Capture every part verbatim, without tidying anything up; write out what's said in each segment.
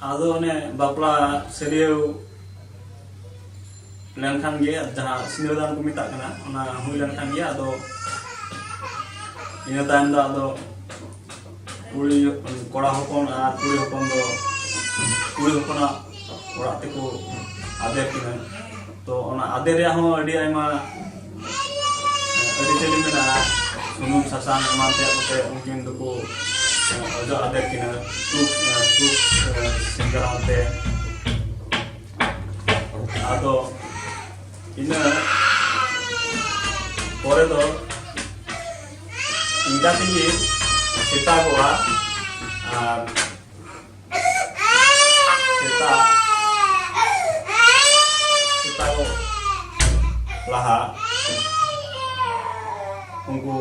ᱟᱫᱚ ᱚᱱᱮ ᱵᱟᱯᱞᱟ ᱥᱟᱹᱨᱭᱟᱹᱣ ᱞᱮᱱᱠᱷᱟᱱ ᱜᱮ, ᱡᱟᱦᱟᱸ ᱥᱤᱸᱫᱽᱨᱟᱹᱫᱟᱱ ᱠᱚ ᱢᱮᱛᱟᱜ ᱠᱟᱱᱟ, ᱚᱱᱟ ᱦᱩᱭ ᱞᱮᱱᱠᱷᱟᱱ ᱜᱮ ᱟᱫᱚ ᱤᱱᱟᱹ ᱛᱟᱭᱚᱢ ᱫᱚ ᱟᱫᱚ ᱠᱩᱲᱤ, ᱠᱚᱲᱟ ᱦᱚᱯᱚᱱ ᱟᱨ ᱠᱩᱲᱤ ᱦᱚᱯᱚᱱ ᱫᱚ ᱠᱩᱲᱤ ᱦᱚᱯᱚᱱᱟᱜ ᱚᱲᱟᱜ ᱛᱮᱠᱚ ᱟᱫᱮᱨ ᱠᱤᱱᱟ᱾ ᱛᱚ ᱚᱱᱟ ᱟᱫᱮᱨ ᱨᱮᱭᱟᱜ ᱦᱚᱸ ᱟᱹᱰᱤ ᱟᱭᱢᱟ ᱟᱹᱨᱤᱪᱟᱹᱞᱤ ᱢᱮᱱᱟᱜᱼᱟ᱾ ᱥᱩᱱᱩᱢ ᱥᱟᱥᱟᱝ ᱮᱢᱟᱱ ᱛᱮᱭᱟᱜ ᱠᱚᱛᱮ ᱩᱱᱠᱤᱱ ᱫᱚᱠᱚ ᱚᱡᱚᱜ ᱟᱫᱮᱨ ᱠᱤᱱᱟ, ᱴᱩᱠ, ᱴᱩᱠ ᱥᱮᱸᱫᱽᱨᱟ ᱛᱮ᱾ ᱟᱫᱚ ᱤᱱᱟᱹ ᱯᱚᱨᱮ ᱫᱚ ᱤᱱᱠᱟ ᱛᱮᱜᱮ ᱥᱮᱛᱟᱜᱚᱜᱼᱟ᱾ ᱟᱨ ᱥᱮᱛᱟᱜ, ᱥᱮᱛᱟᱜᱚᱜ ᱞᱟᱦᱟ ᱩᱱᱠᱩ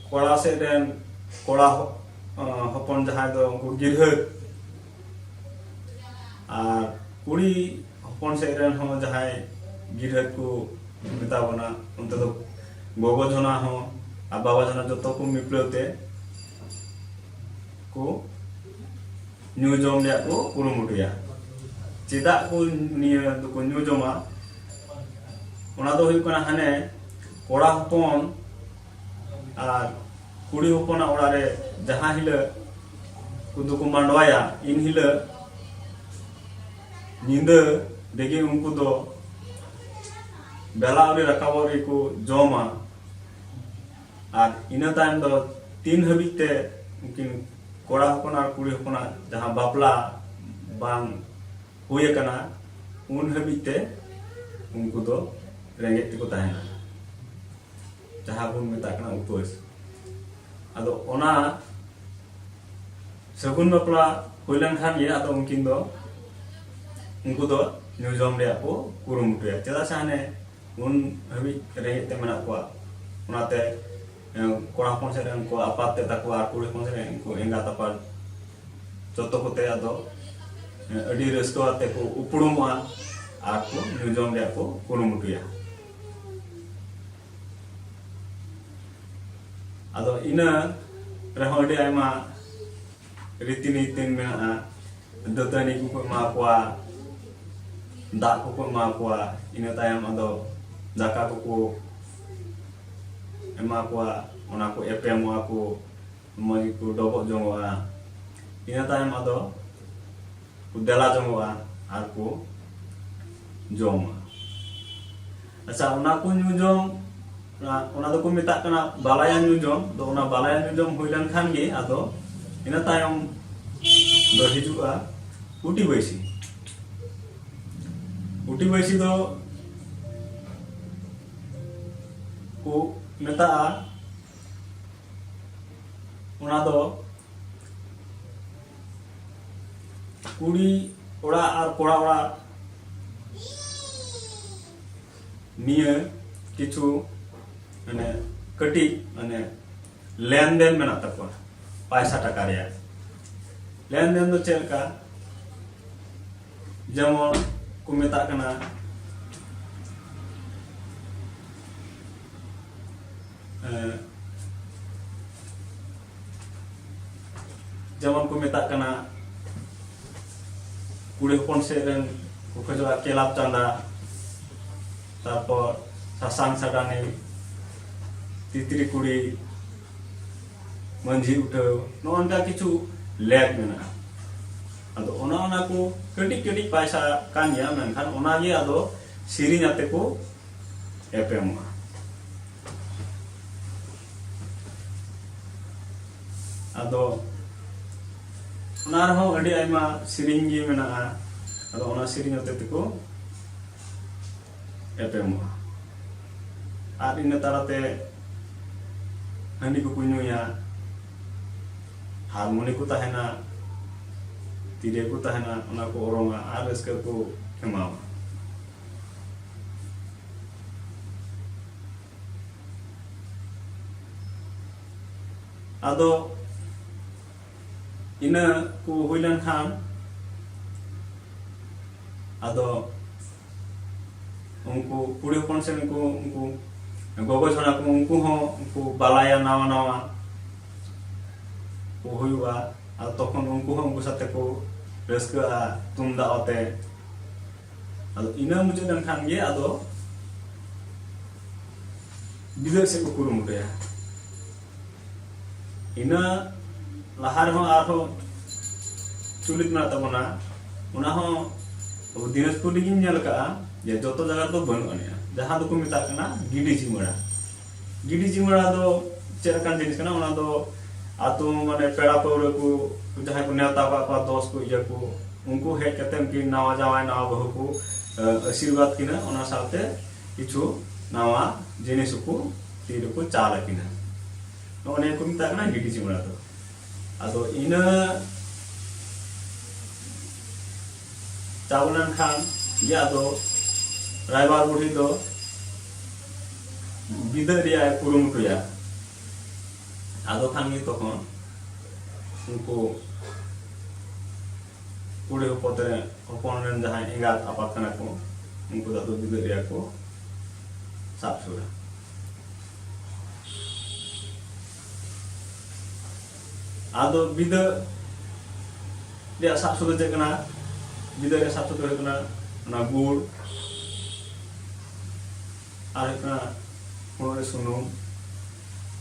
ᱠᱚᱲᱟ ᱥᱮᱫ ᱨᱮᱱ ᱠᱚᱲᱟ ᱦᱚ-, ᱦᱚᱯᱚᱱ ᱡᱟᱦᱟᱸᱭ ᱫᱚ ᱩᱱᱠᱩ ᱜᱤᱨᱦᱟᱹ, ᱟᱨ ᱠᱩᱲᱤ ᱦᱚᱯᱚᱱ ᱥᱮᱫ ᱨᱮᱱ ᱦᱚᱸ ᱡᱟᱦᱟᱸᱭ ᱜᱤᱨᱦᱟᱹ ᱠᱚ ᱢᱮᱛᱟ ᱵᱚᱱᱟ, ᱚᱱᱛᱮ ᱫᱚ ᱜᱚᱜᱚ ᱡᱚᱱᱟ ᱦᱚᱸ ᱟᱨ ᱵᱟᱵᱟ ᱡᱚᱱᱟ ᱡᱚᱛᱚ ᱠᱚ ᱢᱤᱯᱞᱟᱹᱣ ᱛᱮ ᱠᱚ ᱧᱩ ᱡᱚᱢ ᱨᱮᱭᱟᱜ ᱠᱚ ᱠᱩᱨᱩᱢᱩᱴᱩᱭᱟ᱾ ᱪᱮᱫᱟᱜ ᱠᱚ ᱱᱤᱭᱟᱹ ᱫᱚᱠᱚ ᱧᱩ ᱡᱚᱢᱟ, ᱚᱱᱟ ᱫᱚ ᱦᱩᱭᱩᱜ ᱠᱟᱱᱟ ᱦᱟᱱᱮ ᱠᱚᱲᱟ ᱦᱚᱯᱚᱱ ᱟᱨ ᱠᱩᱲᱤ ᱦᱚᱯᱚᱱᱟᱜ ᱚᱲᱟᱜ ᱨᱮ ᱡᱟᱦᱟᱸ ᱦᱤᱞᱳᱜ ᱠᱚ ᱫᱚᱠᱚ ᱢᱟᱰᱣᱟᱭᱟ, ᱤᱱ ᱦᱤᱞᱳᱜ ᱧᱤᱫᱟᱹ ᱨᱮᱜᱮ ᱩᱱᱠᱩ ᱫᱚ ᱵᱮᱞᱟ ᱟᱹᱣᱨᱤ ᱨᱟᱠᱟᱵᱚᱜ ᱨᱮᱜᱮ ᱠᱚ ᱡᱚᱢᱟ᱾ ᱟᱨ ᱤᱱᱟᱹ ᱛᱟᱭᱚᱢ ᱫᱚ ᱛᱤᱱ ᱦᱟᱹᱵᱤᱡ ᱛᱮ ᱩᱱᱠᱤᱱ ᱠᱚᱲᱟ ᱦᱚᱯᱚᱱ ᱟᱨ ᱠᱩᱲᱤ ᱦᱚᱯᱚᱱᱟᱜ ᱡᱟᱦᱟᱸ ᱵᱟᱯᱞᱟ ᱵᱟᱝ ᱦᱩᱭ ᱟᱠᱟᱱᱟ, ᱩᱱ ᱦᱟᱹᱵᱤᱡ ᱛᱮ ᱩᱱᱠᱩ ᱫᱚ ᱨᱮᱸᱜᱮᱡ ᱛᱮᱠᱚ ᱛᱟᱦᱮᱱᱟ, ᱡᱟᱦᱟᱸ ᱵᱚᱱ ᱢᱮᱛᱟᱜ ᱠᱟᱱᱟ ᱩᱯᱟᱹᱥ᱾ ᱟᱫᱚ ᱚᱱᱟ ᱥᱟᱹᱜᱩᱱ ᱵᱟᱯᱞᱟ ᱦᱩᱭ ᱞᱮᱱᱠᱷᱟᱱ ᱜᱮ ᱟᱫᱚ ᱩᱱᱠᱤᱱ ᱫᱚ, ᱩᱱᱠᱩ ᱫᱚ ᱧᱩ ᱡᱚᱢ ᱨᱮᱭᱟᱜ ᱠᱚ ᱠᱩᱨᱩᱢᱩᱴᱩᱭᱟ᱾ ᱪᱮᱫᱟᱜ ᱥᱮ ᱦᱟᱱᱮ ᱩᱱ ᱦᱟᱹᱵᱤᱡ ᱨᱮᱸᱜᱮᱡ ᱛᱮ ᱢᱮᱱᱟᱜ ᱠᱚᱣᱟ᱾ ᱚᱱᱟᱛᱮ, ᱮ, ᱠᱚᱲᱟ ᱦᱚᱯᱚᱱ ᱥᱮᱫ ᱨᱮᱱ ᱠᱚ ᱟᱯᱟᱛ ᱛᱮ ᱛᱟᱠᱚ ᱟᱨ ᱠᱩᱲᱤ ᱦᱚᱯᱚᱱ ᱥᱮᱫ ᱨᱮᱱ ᱩᱱᱠᱩ ᱮᱸᱜᱟᱛ ᱟᱯᱟᱛ ᱡᱚᱛᱚ ᱠᱚᱛᱮ ᱟᱫᱚ, ᱮ, ᱟᱹᱰᱤ ᱨᱟᱹᱥᱠᱟᱹ ᱟᱛᱮ ᱠᱚ ᱩᱯᱨᱩᱢᱚᱜᱼᱟ ᱟᱨ ᱠᱚ ᱧᱩ ᱡᱚᱢ ᱨᱮᱭᱟᱜ ᱠᱚ ᱠᱩᱨᱩᱢᱩᱴᱩᱭᱟ᱾ ᱟᱫᱚ ᱤᱱᱟᱹ ᱨᱮᱦᱚᱸ ᱟᱹᱰᱤ ᱟᱭᱢᱟ ᱨᱤᱛᱤ ᱱᱤᱛᱤ ᱢᱮᱱᱟᱜᱼᱟ᱾ ᱫᱟᱹᱛᱟᱹᱱᱤ ᱠᱚᱠᱚ ᱮᱢᱟ ᱠᱚᱣᱟ, ᱫᱟᱜ ᱠᱚᱠᱚ ᱮᱢᱟ ᱠᱚᱣᱟ᱾ ᱤᱱᱟᱹ ᱛᱟᱭᱚᱢ ᱟᱫᱚ ᱫᱟᱠᱟ ᱠᱚᱠᱚ ᱮᱢᱟ ᱠᱚᱣᱟ, ᱚᱱᱟ ᱠᱚ ᱮᱯᱮᱢᱚᱜᱼᱟ ᱠᱚ, ᱢᱚᱡᱽ ᱜᱮᱠᱚ ᱰᱚᱵᱚᱜ ᱡᱚᱝᱚᱜᱼᱟ᱾ ᱤᱱᱟᱹ ᱛᱟᱭᱚᱢ ᱟᱫᱚ ᱠᱚ ᱫᱮᱞᱟ ᱡᱚᱝᱚᱜᱼᱟ ᱟᱨ ᱠᱚ ᱡᱚᱢᱟ᱾ ᱟᱪᱪᱷᱟ, ᱚᱱᱟ ᱠᱚ ᱧᱩ ᱡᱚᱢ, ᱚᱱᱟ, ᱚᱱᱟ ᱫᱚᱠᱚ ᱢᱮᱛᱟᱜ ᱠᱟᱱᱟ ᱵᱟᱞᱟᱭᱟ ᱧᱩ ᱡᱚᱢ᱾ ᱫᱚ ᱚᱱᱟ ᱵᱟᱞᱟᱭᱟ ᱧᱩ ᱡᱚᱢ ᱦᱩᱭ ᱞᱮᱱᱠᱷᱟᱱ ᱜᱮ ᱟᱫᱚ ᱤᱱᱟᱹ ᱛᱟᱭᱚᱢ ᱫᱚ ᱦᱤᱡᱩᱜᱼᱟ ᱩᱴᱤ ᱵᱟᱹᱭᱥᱤ᱾ ᱩᱴᱤ ᱵᱟᱹᱭᱥᱤ ᱫᱚ ᱠᱚ ᱢᱮᱛᱟᱜᱼᱟ, ᱚᱱᱟ ᱫᱚ ᱠᱩᱲᱤ ᱚᱲᱟᱜ ᱟᱨ ᱠᱚᱲᱟ ᱚᱲᱟᱜ ᱱᱤᱭᱟᱹ ᱠᱤᱪᱷᱩ ᱢᱟᱱᱮ ᱠᱟᱹᱴᱤᱡ ᱢᱟᱱᱮ ᱞᱮᱱᱫᱮᱱ ᱢᱮᱱᱟᱜ ᱛᱟᱠᱚᱣᱟ ᱯᱟᱭᱥᱟ ᱴᱟᱠᱟ ᱨᱮᱭᱟᱜ᱾ ᱞᱮᱱᱫᱮᱱ ᱫᱚ ᱪᱮᱫ ᱞᱮᱠᱟ? ᱡᱮᱢᱚᱱ ᱠᱚ ᱢᱮᱛᱟᱜ ᱠᱟᱱᱟ, ᱮᱸ, ᱡᱮᱢᱚᱱ ᱠᱚ ᱢᱮᱛᱟᱜ ᱠᱟᱱᱟ, ᱠᱩᱲᱤ ᱦᱚᱯᱚᱱ ᱥᱮᱫ ᱨᱮᱱ ᱠᱚ ᱠᱷᱚᱡᱚᱜᱼᱟ ᱠᱮᱞᱟᱯ ᱪᱟᱸᱫᱟ, ᱛᱟᱨᱯᱚᱨ ᱥᱟᱥᱟᱝ ᱥᱟᱰᱟᱱᱤ, ᱛᱤᱛᱨᱤ ᱠᱩᱲᱤ, ᱢᱟᱹᱡᱷᱤ ᱩᱴᱷᱟᱹᱣ, ᱱᱚᱜᱼᱚ ᱱᱚᱝᱠᱟ ᱠᱤᱪᱷᱩ ᱞᱮᱠ ᱢᱮᱱᱟᱜᱼᱟ᱾ ᱟᱫᱚ ᱚᱱᱟ, ᱚᱱᱟ ᱠᱚ ᱠᱟᱹᱴᱤᱡ ᱠᱟᱹᱴᱤᱡ ᱯᱟᱭᱥᱟ ᱠᱟᱱ ᱜᱮᱭᱟ, ᱢᱮᱱᱠᱷᱟᱱ ᱚᱱᱟᱜᱮ ᱟᱫᱚ ᱥᱮᱨᱮᱧ ᱟᱛᱮ ᱠᱚ ᱮᱯᱮᱢᱚᱜᱼᱟ᱾ ᱟᱫᱚ ᱚᱱᱟ ᱨᱮᱦᱚᱸ ᱟᱹᱰᱤ ᱟᱭᱢᱟ ᱥᱮᱨᱮᱧ ᱜᱮ ᱢᱮᱱᱟᱜᱼᱟ᱾ ᱟᱫᱚ ᱚᱱᱟ ᱥᱮᱨᱮᱧ ᱟᱛᱮ ᱛᱮᱠᱚ ᱮᱯᱮᱢᱚᱜᱼᱟ᱾ ᱟᱨ ᱤᱱᱟᱹ ᱛᱟᱞᱟᱛᱮ ᱦᱟᱺᱰᱤ ᱠᱚᱠᱚ ᱧᱩᱭᱟ, ᱦᱟᱨᱢᱚᱱᱤ ᱠᱚ ᱛᱟᱦᱮᱱᱟ, ᱛᱤᱨᱭᱳ ᱠᱚ ᱛᱟᱦᱮᱱᱟ, ᱚᱱᱟ ᱠᱚ ᱚᱨᱚᱝᱟ ᱟᱨ ᱨᱟᱹᱥᱠᱟᱹ ᱠᱚ ᱮᱢᱟᱣᱟ᱾ ᱟᱫᱚ ᱤᱱᱟᱹ ᱠᱚ ᱦᱩᱭ ᱞᱮᱱᱠᱷᱟᱱ ᱟᱫᱚ ᱩᱱᱠᱩ ᱠᱩᱲᱤ ᱦᱚᱯᱚᱱ ᱥᱮ ᱩᱱᱠᱩ, ᱩᱱᱠᱩ ᱜᱚᱜᱚ ᱡᱷᱚᱲᱟ ᱠᱚ, ᱩᱱᱠᱩ ᱦᱚᱸ ᱩᱱᱠᱩ ᱵᱟᱞᱟᱭᱟ ᱱᱟᱣᱟ ᱱᱟᱣᱟ ᱠᱚ ᱦᱩᱭᱩᱜᱼᱟ᱾ ᱟᱨ ᱛᱚᱠᱷᱚᱱ ᱩᱱᱠᱩ ᱦᱚᱸ ᱩᱱᱠᱩ ᱥᱟᱛᱮ ᱠᱚ ᱨᱟᱹᱥᱠᱟᱹᱜᱼᱟ ᱛᱩᱢᱫᱟᱜ ᱟᱛᱮ᱾ ᱟᱫᱚ ᱤᱱᱟᱹ ᱢᱩᱪᱟᱹᱫ ᱞᱮᱱᱠᱷᱟᱱ ᱜᱮ ᱟᱫᱚ ᱵᱤᱫᱟᱹ ᱥᱮᱫ ᱠᱚ ᱠᱩᱨᱩᱢᱩᱴᱩᱭᱟ᱾ ᱤᱱᱟᱹ ᱞᱟᱦᱟ ᱨᱮᱦᱚᱸ ᱟᱨᱦᱚᱸ ᱪᱚᱞᱤᱛ ᱢᱮᱱᱟᱜ ᱛᱟᱵᱚᱱᱟ, ᱚᱱᱟ ᱦᱚᱸ ᱟᱵᱚ ᱫᱤᱱᱟᱡᱽᱯᱩᱨ ᱨᱮᱜᱮᱧ ᱧᱮᱞ ᱟᱠᱟᱫᱼᱟ ᱡᱮ ᱡᱚᱛᱚ ᱡᱟᱭᱜᱟ ᱨᱮᱫᱚ ᱵᱟᱹᱱᱩᱜ ᱟᱹᱱᱤᱡᱼᱟ, ᱡᱟᱦᱟᱸ ᱫᱚᱠᱚ ᱢᱮᱛᱟᱜ ᱠᱟᱱᱟ ᱜᱤᱰᱤ ᱪᱤᱢᱟᱹᱲᱟ᱾ ᱜᱤᱰᱤ ᱪᱤᱢᱟᱹᱲᱟ ᱫᱚ ᱪᱮᱫ ᱞᱮᱠᱟᱱ ᱡᱤᱱᱤᱥ ᱠᱟᱱᱟ? ᱚᱱᱟ ᱫᱚ ᱟᱛᱳ, ᱢᱟᱱᱮ, ᱯᱮᱲᱟ ᱯᱟᱹᱣᱲᱟᱹ ᱠᱚ, ᱡᱟᱦᱟᱸᱭ ᱠᱚ ᱱᱮᱣᱛᱟ ᱠᱟᱜ ᱠᱚᱣᱟ, ᱫᱚᱥ ᱠᱚ ᱤᱭᱟᱹ ᱠᱚ, ᱩᱱᱠᱩ ᱦᱮᱡ ᱠᱟᱛᱮ ᱩᱱᱠᱤᱱ ᱱᱟᱣᱟ ᱡᱟᱶᱟᱭ ᱱᱟᱣᱟ ᱵᱟᱹᱦᱩ ᱠᱚ, ᱮ, ᱟᱥᱤᱨᱵᱟᱫᱽ ᱠᱤᱱᱟ᱾ ᱚᱱᱟ ᱥᱟᱶᱛᱮ ᱠᱤᱪᱷᱩ ᱱᱟᱣᱟ ᱡᱤᱱᱤᱥ ᱦᱚᱸᱠᱚ ᱛᱤ ᱨᱮᱠᱚ ᱪᱟᱞ ᱟᱹᱠᱤᱱᱟ᱾ ᱱᱚᱜᱼᱚ ᱱᱤᱭᱟᱹ ᱠᱚ ᱢᱮᱛᱟᱜ ᱠᱟᱱᱟ ᱜᱤᱰᱤ ᱪᱤᱢᱟᱹᱲᱟ ᱫᱚ᱾ ᱟᱫᱚ ᱤᱱᱟᱹ ᱪᱟᱵᱟ ᱞᱮᱱᱠᱷᱟᱱ ᱜᱮ ᱟᱫᱚ ᱨᱟᱭᱵᱟᱨ ᱵᱩᱲᱦᱤ ᱫᱚ ᱵᱤᱫᱟᱹ ᱨᱮᱭᱟᱜ ᱮ ᱠᱩᱨᱩᱢᱩᱴᱩᱭᱟ᱾ ᱟᱫᱚ ᱠᱷᱟᱱ ᱜᱮ ᱛᱚᱠᱷᱚᱱ ᱩᱱᱠᱩ ᱠᱩᱲᱤ ᱦᱚᱯᱚᱱ ᱨᱮ, ᱦᱚᱯᱚᱱ ᱨᱮᱱ ᱡᱟᱦᱟᱸᱭ ᱮᱸᱜᱟᱛ ᱟᱯᱟᱛ ᱠᱟᱱᱟ ᱠᱚ, ᱩᱱᱠᱩ ᱫᱚ ᱟᱫᱚ ᱵᱤᱫᱟᱹ ᱨᱮᱭᱟᱜ ᱠᱚ ᱥᱟᱵ ᱥᱩᱨᱟ᱾ ᱟᱫᱚ ᱵᱤᱫᱟᱹ ᱨᱮᱭᱟᱜ ᱥᱟᱵ ᱥᱩᱨ ᱫᱚ ᱪᱮᱫ ᱠᱟᱱᱟ? ᱵᱤᱫᱟᱹ ᱨᱮᱭᱟᱜ ᱥᱟᱵ ᱥᱩᱨ ᱫᱚ ᱦᱩᱭᱩᱜ ᱠᱟᱱᱟ ᱚᱱᱟ ᱜᱩᱲ, ᱟᱨ ᱦᱩᱭᱩᱜ ᱠᱟᱱᱟ ᱦᱩᱲᱩ ᱨᱮ ᱥᱩᱱᱩᱢ᱾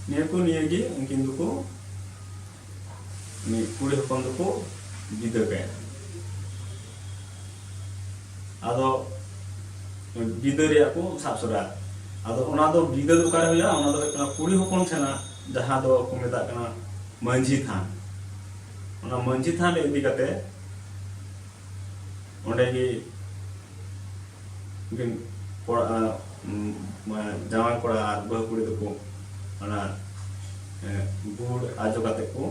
ᱱᱤᱭᱟᱹ ᱠᱚ ᱱᱤᱭᱟᱹ ᱜᱮ ᱩᱱᱠᱤᱱ ᱫᱚᱠᱚ, ᱩᱱᱤ ᱠᱩᱲᱤ ᱦᱚᱯᱚᱱ ᱫᱚᱠᱚ ᱵᱤᱫᱟᱹ ᱠᱟᱭᱟ᱾ ᱟᱫᱚ ᱵᱤᱫᱟᱹ ᱨᱮᱭᱟᱜ ᱠᱚ ᱥᱟᱵ ᱥᱚᱨᱟ᱾ ᱟᱫᱚ ᱚᱱᱟ ᱫᱚ ᱵᱤᱫᱟᱹ ᱫᱚ ᱚᱠᱟᱨᱮ ᱦᱩᱭᱩᱜᱼᱟ? ᱚᱱᱟ ᱫᱚ ᱦᱩᱭᱩᱜ ᱠᱟᱱᱟ ᱠᱩᱲᱤ ᱦᱚᱯᱚᱱ ᱥᱮᱱᱟᱜ, ᱡᱟᱦᱟᱸ ᱫᱚ ᱠᱚ ᱢᱮᱛᱟᱜ ᱠᱟᱱᱟ ᱢᱟᱹᱡᱷᱤ ᱛᱷᱟᱱ᱾ ᱚᱱᱟ ᱢᱟᱹᱡᱷᱤ ᱛᱷᱟᱱ ᱨᱮ ᱤᱫᱤ ᱠᱟᱛᱮ ᱚᱸᱰᱮ ᱜᱮ ᱩᱱᱠᱤᱱ ᱠᱚᱲᱟ, ᱩᱢ, ᱢᱟᱱᱮ ᱡᱟᱶᱟᱭ ᱠᱚᱲᱟ ᱟᱨ ᱵᱟᱹᱦᱩ ᱠᱩᱲᱤ ᱫᱚᱠᱚ ᱚᱱᱟ, ᱮ, ᱜᱩᱲ ᱟᱡᱚ ᱠᱟᱛᱮ ᱠᱚ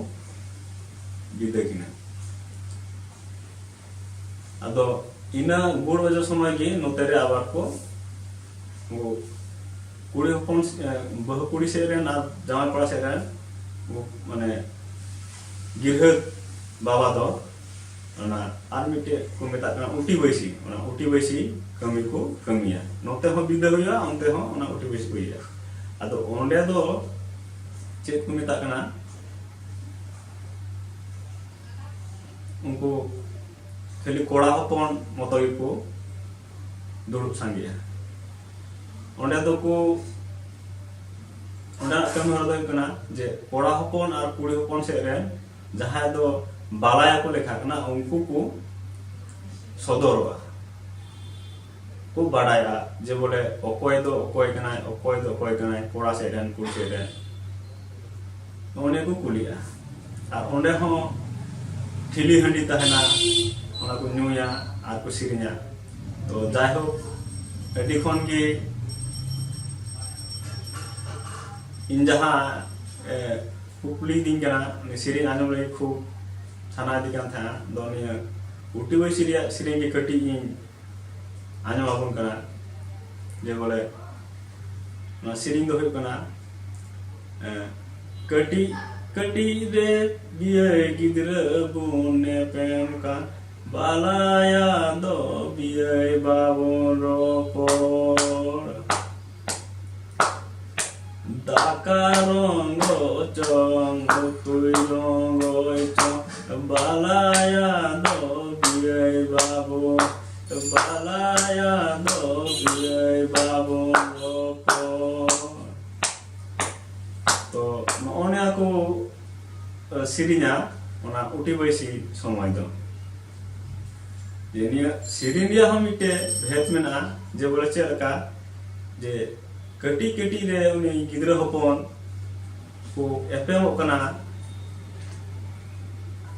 ᱵᱤᱫᱟᱹ ᱠᱤᱱᱟ᱾ ᱟᱫᱚ ᱤᱱᱟᱹ ᱜᱩᱲ ᱚᱡᱚ ᱥᱚᱢᱚᱭ ᱜᱮ ᱱᱚᱛᱮ ᱨᱮ ᱟᱵᱟᱨ ᱠᱚ, ᱠᱚ ᱠᱩᱲᱤ ᱦᱚᱯᱚᱱ, ᱮ, ᱵᱟᱹᱦᱩ ᱠᱩᱲᱤ ᱥᱮᱫ ᱨᱮᱱ ᱟᱨ ᱡᱟᱶᱟᱭ ᱠᱚᱲᱟ ᱥᱮᱫ ᱨᱮᱱ, ᱠᱚ, ᱢᱟᱱᱮ, ᱜᱤᱨᱦᱟᱹ ᱵᱟᱵᱟ ᱫᱚ ᱚᱱᱟ ᱟᱨ ᱢᱤᱫᱴᱮᱡ ᱠᱚ ᱢᱮᱛᱟᱜ ᱠᱟᱱᱟ ᱩᱴᱤ ᱵᱟᱹᱭᱥᱤ, ᱚᱱᱟ ᱩᱴᱤ ᱵᱟᱹᱭᱥᱤ ᱠᱟᱹᱢᱤ ᱠᱚ ᱠᱟᱹᱢᱤᱭᱟ᱾ ᱱᱚᱛᱮ ᱦᱚᱸ ᱵᱤᱫᱟᱹ ᱦᱩᱭᱩᱜᱼᱟ, ᱚᱱᱛᱮ ᱦᱚᱸ ᱚᱱᱟ ᱩᱴᱤ ᱵᱟᱹᱭᱥᱤ ᱠᱚ ᱤᱭᱟᱹᱭᱟ᱾ ᱟᱫᱚ ᱚᱸᱰᱮ ᱫᱚ ᱪᱮᱫ ᱠᱚ ᱢᱮᱛᱟᱜ ᱠᱟᱱᱟ, ᱩᱱᱠᱩ ᱠᱷᱟᱹᱞᱤ ᱠᱚᱲᱟ ᱦᱚᱯᱚᱱ ᱢᱚᱛᱚ ᱜᱮᱠᱚ ᱫᱩᱲᱩᱵ ᱥᱟᱸᱜᱮᱜᱼᱟ᱾ ᱚᱸᱰᱮ ᱫᱚᱠᱚ ᱚᱸᱰᱮᱱᱟᱜ ᱠᱟᱹᱢᱤ ᱦᱚᱨᱟ ᱫᱚ ᱦᱩᱭᱩᱜ ᱠᱟᱱᱟ ᱡᱮ ᱠᱚᱲᱟ ᱦᱚᱯᱚᱱ ᱟᱨ ᱠᱩᱲᱤ ᱦᱚᱯᱚᱱ ᱥᱮᱫ ᱨᱮᱱ ᱡᱟᱦᱟᱸᱭ ᱫᱚ ᱵᱟᱞᱟᱭᱟ ᱠᱚ ᱞᱮᱠᱷᱟᱜ ᱠᱟᱱᱟ, ᱩᱱᱠᱩ ᱠᱚ ᱥᱚᱫᱚᱨᱚᱜᱼᱟ, ᱠᱚ ᱵᱟᱰᱟᱭᱟ ᱡᱮ ᱵᱚᱞᱮ ᱚᱠᱚᱭ ᱫᱚ ᱚᱠᱚᱭ ᱠᱟᱱᱟᱭ, ᱚᱠᱚᱭ ᱫᱚ ᱚᱠᱚᱭ ᱠᱟᱱᱟᱭ, ᱠᱚᱲᱟ ᱥᱮᱫ ᱨᱮᱱ, ᱠᱩᱲᱤ ᱥᱮᱫ ᱨᱮᱱ, ᱱᱚᱜᱼᱚ ᱱᱤᱭᱟᱹ ᱠᱚ ᱠᱩᱞᱤᱜᱼᱟ᱾ ᱟᱨ ᱚᱸᱰᱮ ᱦᱚᱸ ᱴᱷᱤᱞᱤ ᱦᱟᱺᱰᱤ ᱛᱟᱦᱮᱱᱟ, ᱚᱱᱟ ᱠᱚ ᱧᱩᱭᱟ ᱟᱨ ᱠᱚ ᱥᱮᱨᱮᱧᱟ᱾ ᱛᱚ ᱡᱟᱭᱦᱳᱠ, ᱟᱹᱰᱤ ᱠᱷᱚᱱ ᱜᱮ ᱤᱧ ᱡᱟᱦᱟᱸ ᱮ, ᱠᱩᱠᱞᱤ ᱫᱤᱧ ᱠᱟᱱᱟ, ᱩᱱᱤ ᱥᱮᱨᱮᱧ ᱟᱸᱡᱚᱢ ᱞᱟᱹᱜᱤᱫ ᱠᱷᱩᱵ ᱥᱟᱱᱟ ᱤᱫᱤ ᱠᱟᱱ ᱛᱟᱦᱮᱸᱱᱟ᱾ ᱫᱚ ᱱᱤᱭᱟᱹ ᱩᱴᱤ ᱵᱟᱹᱭᱥᱤ ᱨᱮᱭᱟᱜ ᱥᱮᱨᱮᱧ ᱜᱮ ᱠᱟᱹᱴᱤᱡ ᱤᱧ ᱟᱸᱡᱚᱢ ᱟᱵᱚᱱ ᱠᱟᱱᱟ᱾ ᱡᱮ ᱵᱚᱞᱮ ᱱᱚᱣᱟ ᱥᱮᱨᱮᱧ ᱫᱚ ᱦᱩᱭᱩᱜ ᱠᱟᱱᱟ, ᱮ, ᱠᱟᱹᱴᱤᱡ ᱠᱟᱹᱴᱤᱡ ᱨᱮ ᱵᱤᱭᱟᱹᱭ ᱜᱤᱫᱽᱨᱟᱹ ᱵᱚᱱ ᱧᱮᱯᱮᱞ ᱠᱟᱱ, ᱵᱟᱞᱟᱭᱟ ᱫᱚ ᱵᱤᱭᱟᱹᱭ ᱵᱟᱵᱚᱱ ᱨᱚᱯᱚᱲ᱾ ᱫᱟᱠᱟ ᱨᱚᱝᱜᱚ ᱪᱚᱝ, ᱩᱛᱩᱭ ᱨᱚᱝᱜᱚᱭ ᱪᱚᱝ, ᱵᱟᱞᱟᱭᱟ ᱫᱚ ᱵᱤᱭᱟᱹᱭ ᱵᱟᱵᱚ, ᱵᱟᱞᱟᱭᱟ ᱫᱚ ᱵᱤᱭᱟᱹᱭ ᱵᱟᱵᱚ ᱨᱚᱯᱚᱲ᱾ ᱛᱚ ᱱᱚᱜᱼᱚ ᱱᱤᱭᱟᱹ ᱠᱚ, ᱮ, ᱥᱮᱨᱮᱧᱟ ᱚᱱᱟ ᱩᱴᱤ ᱵᱟᱹᱭᱥᱤ ᱥᱚᱢᱚᱭ ᱫᱚ᱾ ᱡᱮ ᱱᱤᱭᱟᱹ ᱥᱮᱨᱮᱧ ᱨᱮᱭᱟᱜ ᱦᱚᱸ ᱢᱤᱫᱴᱮᱡ ᱵᱷᱮᱫ ᱢᱮᱱᱟᱜᱼᱟ, ᱡᱮ ᱵᱚᱞᱮ ᱪᱮᱫ ᱞᱮᱠᱟ, ᱡᱮ ᱠᱟᱹᱴᱤᱡ ᱠᱟᱹᱴᱤᱡ ᱨᱮ ᱩᱱᱤ ᱜᱤᱫᱽᱨᱟᱹ ᱦᱚᱯᱚᱱ ᱠᱚ ᱮᱯᱮᱢᱚᱜ ᱠᱟᱱᱟ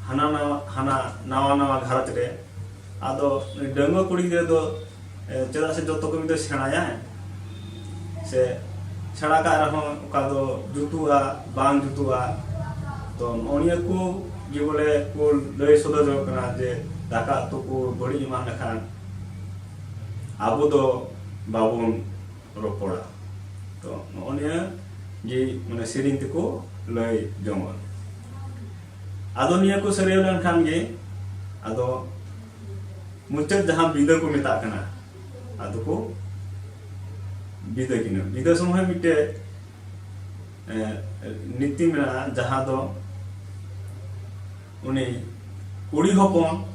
ᱦᱟᱱᱟ ᱱᱟᱣᱟ, ᱦᱟᱱᱟ ᱱᱟᱣᱟ ᱱᱟᱣᱟ ᱜᱷᱟᱨᱚᱸᱡᱽ ᱨᱮ᱾ ᱟᱫᱚ ᱩᱱᱤ ᱰᱟᱺᱜᱩᱣᱟᱹ ᱠᱩᱲᱤ ᱜᱤᱫᱽᱨᱟᱹ ᱫᱚ, ᱮ, ᱪᱮᱫᱟᱜ ᱥᱮ ᱡᱚᱛᱚ ᱠᱟᱹᱢᱤ ᱫᱚ ᱥᱮᱬᱟᱭᱟᱭ, ᱥᱮ ᱥᱮᱬᱟ ᱠᱟᱜ ᱨᱮᱦᱚᱸ ᱚᱠᱟ ᱫᱚ ᱡᱩᱛᱩᱜᱼᱟ, ᱵᱟᱝ ᱡᱩᱛᱩᱜᱼᱟ᱾ ᱛᱚ ᱱᱚᱜᱼᱚ ᱱᱤᱭᱟᱹ ᱠᱚ ᱜᱮ ᱵᱚᱞᱮ ᱠᱚ ᱞᱟᱹᱭ ᱥᱚᱫᱚᱨ ᱡᱚᱝ ᱠᱟᱱᱟ ᱡᱮ ᱫᱟᱠᱟ ᱩᱛᱩ ᱠᱚ ᱵᱟᱹᱲᱤᱡ ᱮᱢᱟᱱ ᱞᱮᱠᱷᱟᱱ ᱟᱵᱚ ᱫᱚ ᱵᱟᱵᱚᱱ ᱨᱚᱯᱚᱲᱟ᱾ ᱛᱚ ᱱᱚᱜᱼᱚ ᱱᱤᱭᱟᱹ ᱜᱮ ᱢᱟᱱᱮ ᱥᱮᱨᱮᱧ ᱛᱮᱠᱚ ᱞᱟᱹᱭ ᱡᱚᱝᱚᱜᱼᱟ᱾ ᱟᱫᱚ ᱱᱤᱭᱟᱹ ᱠᱚ ᱥᱟᱹᱨᱭᱟᱹᱣ ᱞᱮᱱᱠᱷᱟᱱ ᱜᱮ ᱟᱫᱚ ᱢᱩᱪᱟᱹᱫ ᱡᱟᱦᱟᱸ ᱵᱤᱫᱟᱹ ᱠᱚ ᱢᱮᱛᱟᱜ ᱠᱟᱱᱟ, ᱟᱫᱚ ᱠᱚ ᱵᱤᱫᱟᱹ ᱠᱤᱱᱟ᱾ ᱵᱤᱫᱟᱹ ᱥᱚᱢᱚᱭ ᱢᱤᱫᱴᱮᱡ, ᱮ, ᱱᱤᱛᱤ ᱢᱮᱱᱟᱜᱼᱟ, ᱡᱟᱦᱟᱸ ᱫᱚ ᱩᱱᱤ ᱠᱩᱲᱤ ᱦᱚᱯᱚᱱ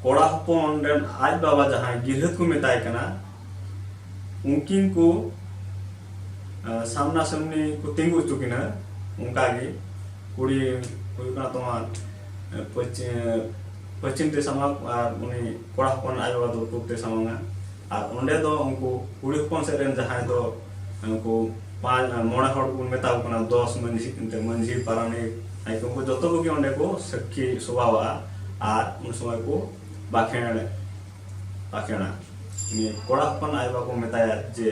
ᱠᱚᱲᱟ ᱦᱚᱯᱚᱱ ᱨᱮᱱ ᱟᱡ ᱵᱟᱵᱟ ᱡᱟᱦᱟᱸᱭ ᱜᱤᱨᱦᱟᱹᱛ ᱠᱚ ᱢᱮᱛᱟᱭ ᱠᱟᱱᱟ, ᱩᱱᱠᱤᱱ ᱠᱚ ᱥᱟᱢᱱᱟ ᱥᱟᱢᱱᱤ ᱠᱚ ᱛᱤᱸᱜᱩ ᱦᱚᱪᱚ ᱠᱤᱱᱟ᱾ ᱚᱱᱠᱟᱜᱮ ᱠᱩᱲᱤ ᱦᱩᱭᱩᱜ ᱠᱟᱱᱟ ᱛᱳᱢᱟᱨ ᱯᱚᱪᱷᱤᱢ ᱛᱮ ᱥᱟᱢᱟᱝ ᱟᱨ ᱩᱱᱤ ᱠᱚᱲᱟ ᱦᱚᱯᱚᱱ ᱟᱡ ᱵᱟᱵᱟ ᱫᱚ ᱯᱩᱵ ᱛᱮ ᱥᱟᱢᱟᱝᱟ᱾ ᱟᱨ ᱚᱸᱰᱮ ᱫᱚ ᱩᱱᱠᱩ ᱠᱩᱲᱤ ᱦᱚᱯᱚᱱ ᱥᱮᱫ ᱨᱮᱱ ᱡᱟᱦᱟᱸᱭ ᱫᱚ ᱩᱱᱠᱩ ᱯᱟᱸᱪ ᱢᱚᱬᱮ ᱦᱚᱲ ᱵᱚᱱ ᱢᱮᱛᱟ ᱠᱚ ᱠᱟᱱᱟ, ᱫᱚᱥ ᱢᱟᱹᱡᱷᱤ, ᱮᱱᱛᱮ ᱢᱟᱹᱡᱷᱤ, ᱯᱟᱨᱟᱱᱤᱠ, ᱱᱟᱭᱠᱮ, ᱩᱱᱠᱩ ᱡᱚᱛᱚ ᱠᱚᱜᱮ ᱚᱸᱰᱮ ᱠᱚ ᱥᱟᱹᱠᱷᱤ ᱥᱚᱵᱷᱟᱣᱟᱜᱼᱟ᱾ ᱟᱨ ᱩᱱ ᱥᱚᱢᱚᱭ ᱠᱚ ᱵᱟᱠᱷᱮᱬ ᱵᱟᱠᱷᱮᱬᱟ᱾ ᱩᱱᱤ ᱠᱚᱲᱟ ᱦᱚᱯᱚᱱ ᱟᱡ ᱵᱟᱵᱟ ᱠᱚ ᱢᱮᱛᱟᱭᱟ ᱡᱮ,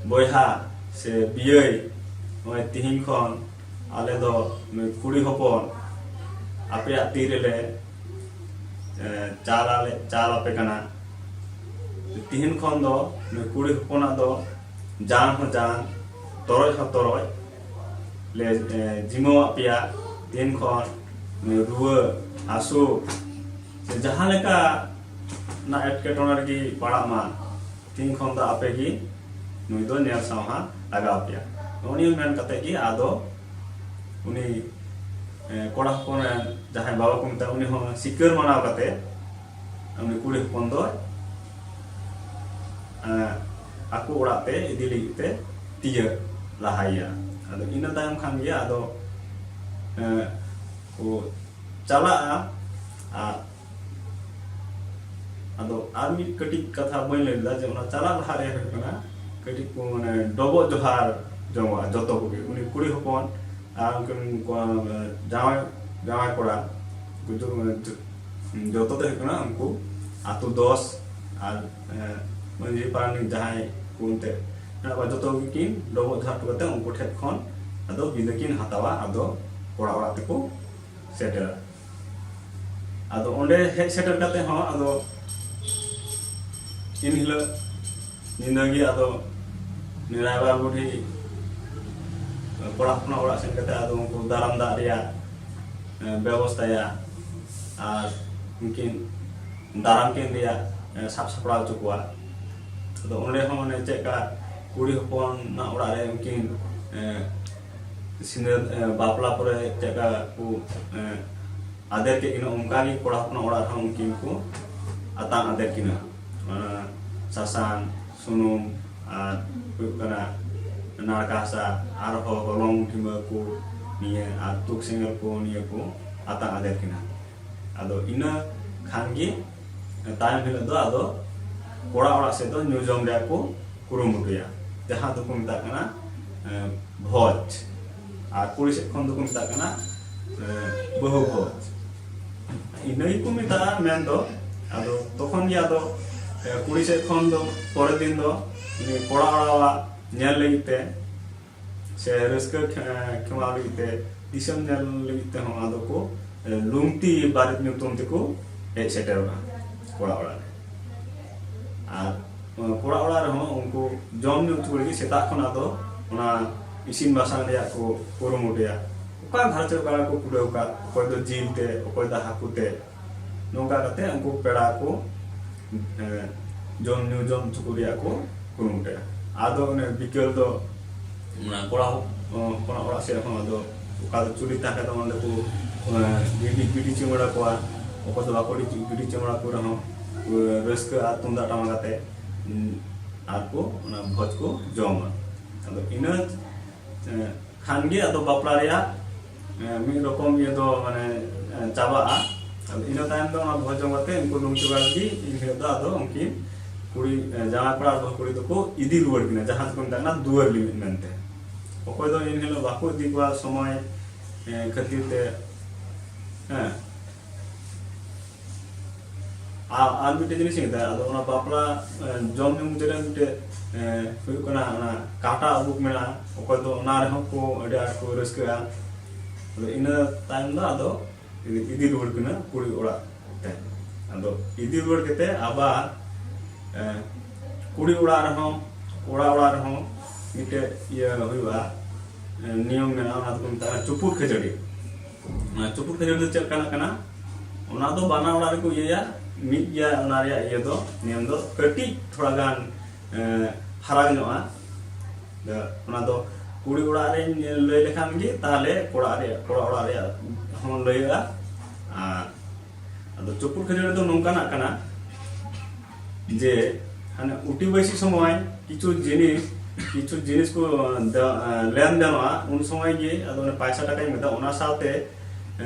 "ᱵᱚᱭᱦᱟ ᱥᱮ ᱵᱤᱭᱟᱹᱭ, ᱱᱚᱜᱼᱚᱭ ᱛᱤᱦᱤᱧ ᱠᱷᱚᱱ ᱟᱞᱮ ᱫᱚ ᱱᱩᱭ ᱠᱩᱲᱤ ᱦᱚᱯᱚᱱ ᱟᱯᱮᱭᱟᱜ ᱛᱤ ᱨᱮᱞᱮ ᱪᱟᱞ ᱟᱞᱮ ᱪᱟᱞ ᱟᱯᱮ ᱠᱟᱱᱟ᱾ ᱛᱤᱦᱤᱧ ᱠᱷᱚᱱ ᱫᱚ ᱱᱩᱭ ᱠᱩᱲᱤ ᱦᱚᱯᱚᱱᱟᱜ ᱫᱚ ᱡᱟᱝ ᱦᱚᱸ ᱡᱟᱝ, ᱛᱚᱨᱚᱡ ᱦᱚᱸ ᱛᱚᱨᱚᱡ ᱞᱮ ᱡᱤᱢᱟᱹᱣᱟᱜ ᱯᱮᱭᱟ᱾ ᱛᱤᱦᱤᱧ ᱠᱷᱚᱱ ᱱᱩᱭ ᱨᱩᱣᱟᱹ ᱦᱟᱹᱥᱩ ᱥᱮ ᱡᱟᱦᱟᱸ ᱞᱮᱠᱟ ᱨᱮᱱᱟᱜ ᱮᱴᱠᱮᱴᱚᱬᱮ ᱨᱮᱜᱮ ᱯᱟᱲᱟᱜ ᱢᱟ, ᱛᱤᱦᱤᱧ ᱠᱷᱚᱱ ᱫᱚ ᱟᱯᱮ ᱜᱮ ᱱᱩᱭ ᱫᱚ ᱧᱮᱞ ᱥᱟᱶᱦᱟ ᱞᱟᱜᱟᱣ ᱯᱮᱭᱟ᱾" ᱱᱚᱜᱼᱚ ᱱᱤᱭᱟᱹ ᱢᱮᱱ ᱠᱟᱛᱮ ᱜᱮ ᱟᱫᱚ ᱩᱱᱤ ᱠᱚᱲᱟ ᱦᱚᱯᱚᱱ ᱨᱮᱱ ᱡᱟᱦᱟᱸᱭ ᱵᱟᱵᱟ ᱠᱚ ᱢᱮᱛᱟᱭ, ᱩᱱᱤ ᱦᱚᱸ ᱥᱤᱠᱟᱹᱨ ᱢᱟᱱᱟᱣ ᱠᱟᱛᱮ ᱩᱱᱤ ᱠᱩᱲᱤ ᱦᱚᱯᱚᱱ ᱫᱚ ᱟᱠᱚ ᱚᱲᱟᱜ ᱛᱮ ᱤᱫᱤ ᱞᱟᱹᱜᱤᱫ ᱛᱮ ᱛᱤᱭᱟᱹᱜ ᱞᱟᱦᱟᱭᱟ᱾ ᱟᱫᱚ ᱤᱱᱟᱹ ᱛᱟᱭᱚᱢ ᱠᱷᱟᱱ ᱜᱮ ᱟᱫᱚ ᱠᱚ ᱪᱟᱞᱟᱜᱼᱟ᱾ ᱟᱨ ᱟᱫᱚ ᱟᱨ ᱢᱤᱫ ᱠᱟᱹᱴᱤᱡ ᱠᱟᱛᱷᱟ ᱵᱟᱹᱧ ᱞᱟᱹᱭ ᱞᱮᱫᱟ ᱡᱮ ᱚᱱᱟ ᱪᱟᱞᱟᱜ ᱞᱟᱦᱟ ᱨᱮ ᱦᱩᱭᱩᱜ ᱠᱟᱱᱟ ᱠᱟᱹᱴᱤᱡ ᱠᱚ ᱢᱟᱱᱮ ᱰᱚᱵᱚᱜ ᱡᱚᱦᱟᱨ ᱡᱚᱝᱚᱜᱼᱟ ᱡᱚᱛᱚ ᱠᱚᱜᱮ, ᱩᱱᱤ ᱠᱩᱲᱤ ᱦᱚᱯᱚᱱ ᱟᱨ ᱩᱱᱠᱤᱱ ᱠᱚ ᱡᱟᱶᱟᱭ ᱡᱟᱶᱟᱭ ᱠᱚᱲᱟ ᱡᱚᱛᱚ ᱫᱚ ᱦᱩᱭᱩᱜ ᱠᱟᱱᱟ ᱩᱱᱠᱩ ᱟᱛᱳ ᱫᱚᱥ ᱟᱨ ᱢᱟᱹᱡᱷᱤ ᱯᱟᱨᱟᱱᱤᱠ ᱡᱟᱦᱟᱸᱭ ᱠᱚ ᱮᱱᱛᱮ ᱢᱮᱱᱟᱜ ᱠᱚᱣᱟ, ᱡᱚᱛᱚ ᱜᱮᱠᱤᱱ ᱰᱚᱵᱚᱜ ᱡᱚᱦᱟᱨ ᱦᱚᱴᱚ ᱠᱟᱛᱮ ᱩᱱᱠᱩ ᱴᱷᱮᱱ ᱠᱷᱚᱱ ᱟᱫᱚ ᱵᱤᱫᱟᱹ ᱠᱤᱱ ᱦᱟᱛᱟᱣᱟ᱾ ᱟᱫᱚ ᱠᱚᱲᱟ ᱚᱲᱟᱜ ᱛᱮᱠᱚ ᱥᱮᱴᱮᱨᱟ᱾ ᱟᱫᱚ ᱚᱸᱰᱮ ᱦᱮᱡ ᱥᱮᱴᱮᱨ ᱠᱟᱛᱮ ᱦᱚᱸ ᱟᱫᱚ ᱮᱱ ᱦᱤᱞᱳᱜ ᱧᱤᱫᱟᱹ ᱜᱮ ᱟᱫᱚ ᱩᱱᱤ ᱨᱟᱭᱵᱟᱨ ᱵᱩᱰᱷᱤ ᱠᱚᱲᱟ ᱦᱚᱯᱚᱱᱟᱜ ᱚᱲᱟᱜ ᱥᱮᱱ ᱠᱟᱛᱮ ᱟᱫᱚ ᱩᱱᱠᱩ ᱫᱟᱨᱟᱢ ᱫᱟᱜ ᱨᱮᱭᱟᱜ ᱵᱮᱵᱚᱥᱛᱟᱭᱟ ᱟᱨ ᱩᱱᱠᱤᱱ ᱫᱟᱨᱟᱢ ᱠᱤᱱ ᱨᱮᱭᱟᱜ ᱥᱟᱵ ᱥᱟᱯᱲᱟᱣ ᱦᱚᱪᱚ ᱠᱚᱣᱟ᱾ ᱟᱫᱚ ᱚᱸᱰᱮ ᱦᱚᱸ ᱚᱱᱮ ᱪᱮᱫ ᱞᱮᱠᱟ ᱠᱩᱲᱤ ᱦᱚᱯᱚᱱᱟᱜ ᱚᱲᱟᱜ ᱨᱮ ᱩᱱᱠᱤᱱ ᱥᱤᱸᱫᱽᱨᱟᱹ ᱵᱟᱯᱞᱟ ᱯᱚᱨᱮ ᱪᱮᱫ ᱞᱮᱠᱟ ᱠᱚ ᱟᱫᱮᱨ ᱠᱮᱫ ᱠᱤᱱᱟ, ᱚᱱᱠᱟ ᱜᱮ ᱠᱚᱲᱟ ᱦᱚᱯᱚᱱ ᱚᱲᱟᱜ ᱨᱮᱦᱚᱸ ᱩᱱᱠᱤᱱ ᱠᱚ ᱟᱛᱟᱝ ᱟᱫᱮᱨ ᱠᱤᱱᱟ᱾ ᱚᱱᱟ ᱥᱟᱥᱟᱝ, ᱥᱩᱱᱩᱢ, ᱟᱨ ᱦᱩᱭᱩᱜ ᱠᱟᱱᱟ ᱱᱟᱲᱠᱟ ᱦᱟᱥᱟ, ᱟᱨᱦᱚᱸ ᱦᱚᱞᱚᱝ ᱴᱷᱤᱢᱟᱹ ᱠᱚ ᱱᱤᱭᱟᱹ, ᱟᱨ ᱛᱩᱠ ᱥᱮᱸᱜᱮᱞ ᱠᱚ ᱱᱤᱭᱟᱹ ᱠᱚ ᱟᱛᱟᱝ ᱟᱫᱮᱨ ᱠᱤᱱᱟ᱾ ᱟᱫᱚ ᱤᱱᱟᱹ ᱠᱷᱟᱱ ᱜᱮ ᱛᱟᱭᱚᱢ ᱦᱤᱞᱳᱜ ᱫᱚ ᱟᱫᱚ ᱠᱚᱲᱟ ᱚᱲᱟᱜ ᱥᱮᱫ ᱫᱚ ᱧᱩ ᱡᱚᱢ ᱨᱮᱭᱟᱜ ᱠᱚ ᱠᱩᱨᱩᱢᱩᱴᱩᱭᱟ, ᱡᱟᱦᱟᱸ ᱫᱚᱠᱚ ᱢᱮᱛᱟᱜ ᱠᱟᱱᱟ, ᱮ, ᱵᱷᱚᱡᱽ, ᱟᱨ ᱠᱩᱲᱤ ᱥᱮᱫ ᱠᱷᱚᱱ ᱫᱚᱠᱚ ᱢᱮᱛᱟᱜ ᱠᱟᱱᱟ, ᱮ, ᱵᱟᱹᱦᱩ ᱵᱷᱚᱡᱽ᱾ ᱤᱱᱟᱹ ᱜᱮᱠᱚ ᱢᱮᱛᱟᱜᱼᱟ ᱢᱮᱱ ᱫᱚ᱾ ᱟᱫᱚ ᱛᱚᱠᱷᱚᱱ ᱜᱮ ᱟᱫᱚ, ᱮ, ᱠᱩᱲᱤ ᱥᱮᱫ ᱠᱷᱚᱱ ᱫᱚ ᱯᱚᱨᱮᱨ ᱫᱤᱱ ᱫᱚ ᱩᱱᱤ ᱠᱚᱲᱟ ᱚᱲᱟᱜ ᱧᱮᱞ ᱞᱟᱹᱜᱤᱫ ᱛᱮ ᱥᱮ ᱨᱟᱹᱥᱠᱟᱹ ᱠᱷᱮ-, ᱠᱷᱮᱢᱟᱣ ᱞᱟᱹᱜᱤᱫ ᱛᱮ, ᱫᱤᱥᱚᱢ ᱧᱮᱞ ᱞᱟᱹᱜᱤᱫ ᱛᱮᱦᱚᱸ ᱟᱫᱚ ᱠᱚ, ᱮ, ᱞᱩᱝᱛᱤ ᱵᱟᱨᱮᱛ ᱧᱩᱛᱩᱢ ᱛᱮᱠᱚ ᱦᱮᱡ ᱥᱮᱴᱮᱨᱚᱜᱼᱟ ᱠᱚᱲᱟ ᱚᱲᱟᱜ ᱨᱮ᱾ ᱟᱨ, ᱮ, ᱠᱚᱲᱟ ᱚᱲᱟᱜ ᱨᱮᱦᱚᱸ ᱩᱱᱠᱩ ᱡᱚᱢ ᱧᱩ ᱦᱚᱪᱚ ᱞᱟᱹᱜᱤᱫ ᱥᱮᱛᱟᱜ ᱠᱷᱚᱱ ᱟᱫᱚ ᱚᱱᱟ ᱤᱥᱤᱱ ᱵᱟᱥᱟᱝ ᱨᱮᱭᱟᱜ ᱠᱚ ᱠᱩᱨᱩᱢᱩᱴᱩᱭᱟ᱾ ᱚᱠᱟ ᱜᱷᱟᱨᱚᱸᱡᱽ ᱨᱮ ᱚᱠᱟ ᱨᱮᱠᱚ ᱠᱩᱞᱟᱹᱣ ᱟᱠᱟᱫ, ᱚᱠᱚᱭ ᱫᱚ ᱡᱤᱞ ᱛᱮ, ᱚᱠᱚᱭ ᱫᱚ ᱦᱟᱹᱠᱩ ᱛᱮ, ᱱᱚᱝᱠᱟ ᱠᱟᱛᱮ ᱩᱱᱠᱩ ᱯᱮᱲᱟ ᱠᱚ, ᱮ, ᱡᱚᱢ ᱧᱩ ᱡᱚᱢ ᱦᱚᱪᱚ ᱠᱚ ᱨᱮᱭᱟᱜ ᱠᱚ ᱠᱩᱨᱩᱢᱩᱴᱩᱭᱟ᱾ ᱟᱫᱚ ᱚᱱᱮ ᱵᱤᱠᱮᱞ ᱫᱚ ᱚᱱᱟ ᱠᱚᱲᱟ ᱦᱚᱯ-, ᱦᱚᱯᱚᱱᱟᱜ ᱚᱲᱟᱜ ᱥᱮᱫ ᱦᱚᱸ ᱟᱫᱚ ᱚᱠᱟ ᱫᱚ ᱪᱩᱞᱤ ᱛᱟᱦᱮᱸ ᱠᱷᱟᱡ ᱫᱚ ᱚᱸᱰᱮ ᱠᱚ, ᱮ, ᱜᱤᱰᱤ, ᱜᱤᱰᱤ ᱪᱩᱢᱟᱹᱲᱟ ᱠᱚᱣᱟ᱾ ᱚᱠᱚᱭ ᱫᱚ ᱵᱟᱠᱚ ᱜᱤᱰᱤ, ᱜᱤᱰᱤ ᱪᱩᱢᱟᱹᱲᱟ ᱠᱚ ᱨᱮᱦᱚᱸ, ᱮ, ᱨᱟᱹᱥᱠᱟᱹ ᱟᱨ ᱛᱩᱢᱫᱟᱜ ᱴᱟᱢᱟᱠ ᱟᱛᱮ, ᱩᱸ, ᱟᱨ ᱠᱚ ᱚᱱᱟ ᱵᱷᱚᱡᱽ ᱠᱚ ᱡᱚᱢᱟ᱾ ᱟᱫᱚ ᱤᱱᱟᱹ, ᱮ, ᱠᱷᱟᱱ ᱜᱮ ᱟᱫᱚ ᱵᱟᱯᱞᱟ ᱨᱮᱭᱟᱜ, ᱮ, ᱢᱤᱫ ᱨᱚᱠᱚᱢ ᱤᱭᱟᱹ ᱫᱚ ᱢᱟᱱᱮ, ᱮ, ᱪᱟᱵᱟᱜᱼᱟ᱾ ᱟᱫᱚ ᱤᱱᱟᱹ ᱛᱟᱭᱚᱢ ᱫᱚ ᱚᱱᱟ ᱵᱷᱚᱡᱽ ᱡᱚᱢ ᱠᱟᱛᱮ ᱩᱱᱠᱩ ᱞᱩᱝᱛᱤ ᱵᱟᱨᱮᱛ ᱜᱮ ᱤᱱ ᱦᱤᱞᱳᱜ ᱫᱚ ᱟᱫᱚ ᱩᱱᱠᱤᱱ ᱠᱩᱲᱤ, ᱮ, ᱡᱟᱶᱟᱭ ᱠᱚᱲᱟ ᱟᱨ ᱵᱟᱹᱦᱩ ᱠᱩᱲᱤ ᱫᱚᱠᱚ ᱤᱫᱤ ᱨᱩᱣᱟᱹᱲ ᱠᱤᱱᱟ, ᱡᱟᱦᱟᱸ ᱫᱚᱠᱚ ᱢᱮᱛᱟᱜ ᱠᱟᱱᱟ ᱫᱩᱣᱟᱹᱨ ᱞᱤᱢᱤᱴ ᱢᱮᱱᱛᱮ᱾ ᱚᱠᱚᱭ ᱫᱚ ᱤᱱ ᱦᱤᱞᱳᱜ ᱵᱟᱠᱚ ᱤᱫᱤ ᱠᱚᱣᱟ ᱥᱚᱢᱚᱭ, ᱮ, ᱠᱷᱟᱹᱛᱤᱨ ᱛᱮ, ᱦᱮᱸ᱾ ᱟᱨ, ᱟᱨ ᱢᱤᱫᱴᱮᱡ ᱡᱤᱱᱤᱥ ᱤᱧ ᱢᱮᱛᱟᱭᱟ, ᱟᱫᱚ ᱚᱱᱟ ᱵᱟᱯᱞᱟ, ᱮ, ᱡᱚᱢ ᱧᱩ ᱢᱩᱪᱟᱹᱫ ᱨᱮ ᱢᱤᱫᱴᱮᱡ, ᱮ, ᱦᱩᱭᱩᱜ ᱠᱟᱱᱟ ᱚᱱᱟ ᱠᱟᱴᱟ ᱟᱹᱵᱩᱠ ᱢᱮᱱᱟᱜᱼᱟ, ᱚᱠᱚᱭ ᱫᱚ ᱚᱱᱟ ᱨᱮᱦᱚᱸ ᱠᱚ ᱟᱹᱰᱤ ᱟᱸᱴ ᱠᱚ ᱨᱟᱹᱥᱠᱟᱹᱜᱼᱟ᱾ ᱟᱫᱚ ᱤᱱᱟᱹ ᱛᱟᱭᱚᱢ ᱫᱚ ᱟᱫᱚ ᱤᱫᱤ ᱨᱩᱣᱟᱹᱲ ᱠᱤᱱᱟ ᱠᱩᱲᱤ ᱚᱲᱟᱜ ᱛᱮ᱾ ᱟᱫᱚ ᱤᱫᱤ ᱨᱩᱣᱟᱹᱲ ᱠᱟᱛᱮ ᱟᱵᱟᱨ, ᱮ, ᱠᱩᱲᱤ ᱚᱲᱟᱜ ᱨᱮᱦᱚᱸ, ᱠᱚᱲᱟ ᱚᱲᱟᱜ ᱨᱮᱦᱚᱸ ᱢᱤᱫᱴᱮᱡ ᱤᱭᱟᱹ ᱦᱩᱭᱩᱜᱼᱟ, ᱮ, ᱱᱤᱭᱚᱢ ᱢᱮᱱᱟᱜᱼᱟ, ᱚᱱᱟ ᱫᱚᱠᱚ ᱢᱮᱛᱟᱜᱼᱟ ᱪᱩᱯᱩᱫ ᱠᱷᱟᱹᱡᱟᱹᱲᱤ᱾ ᱚᱱᱟ ᱪᱩᱯᱩᱫ ᱠᱷᱟᱹᱡᱟᱹᱲᱤ ᱫᱚ ᱪᱮᱫ ᱞᱮᱠᱟᱱᱟᱜ ᱠᱟᱱᱟ? ᱚᱱᱟ ᱫᱚ ᱵᱟᱱᱟᱨ ᱚᱲᱟᱜ ᱨᱮᱠᱚ ᱤᱭᱟᱹᱭᱟ, ᱢᱤᱫ ᱜᱮᱭᱟ ᱚᱱᱟ ᱨᱮᱭᱟᱜ ᱤᱭᱟᱹ ᱫᱚ, ᱱᱤᱭᱚᱢ ᱫᱚ ᱠᱟᱹᱴᱤᱡ ᱛᱷᱚᱲᱟ ᱜᱟᱱ, ᱮ, ᱯᱷᱟᱨᱟᱠ ᱧᱚᱜᱼᱟ᱾ ᱟᱫᱚ ᱚᱱᱟ ᱫᱚ ᱠᱩᱲᱤ ᱚᱲᱟᱜ ᱨᱮᱧ ᱞᱟᱹᱭ ᱞᱮᱠᱷᱟᱱ ᱜᱮ ᱛᱟᱦᱞᱮ ᱠᱚᱲᱟ ᱨᱮᱭᱟᱜ, ᱠᱚᱲᱟ ᱚᱲᱟᱜ ᱨᱮᱭᱟᱜ ᱦᱚᱸ ᱞᱟᱹᱭᱚᱜᱼᱟ᱾ ᱟᱨ ᱟᱫᱚ ᱪᱩᱯᱩᱫ ᱠᱷᱟᱹᱡᱟᱹᱲᱤ ᱫᱚ ᱱᱚᱝᱠᱟᱱᱟᱜ ᱠᱟᱱᱟ ᱡᱮ ᱦᱟᱱᱮ ᱩᱴᱤ ᱵᱟᱹᱭᱥᱤ ᱥᱚᱢᱚᱭ ᱠᱤᱪᱷᱩ ᱡᱤᱱᱤᱥ ᱠᱤᱪᱷᱩ ᱡᱤᱱᱤᱥ ᱠᱚ ᱫᱟ- ᱞᱮᱱᱫᱮᱱᱚᱜᱼᱟ, ᱩᱱ ᱥᱚᱢᱚᱭ ᱜᱮ ᱟᱫᱚ ᱚᱱᱮ ᱯᱟᱭᱥᱟ ᱴᱟᱠᱟᱧ ᱢᱮᱛᱟᱜᱼᱟ᱾ ᱚᱱᱟ ᱥᱟᱶᱛᱮ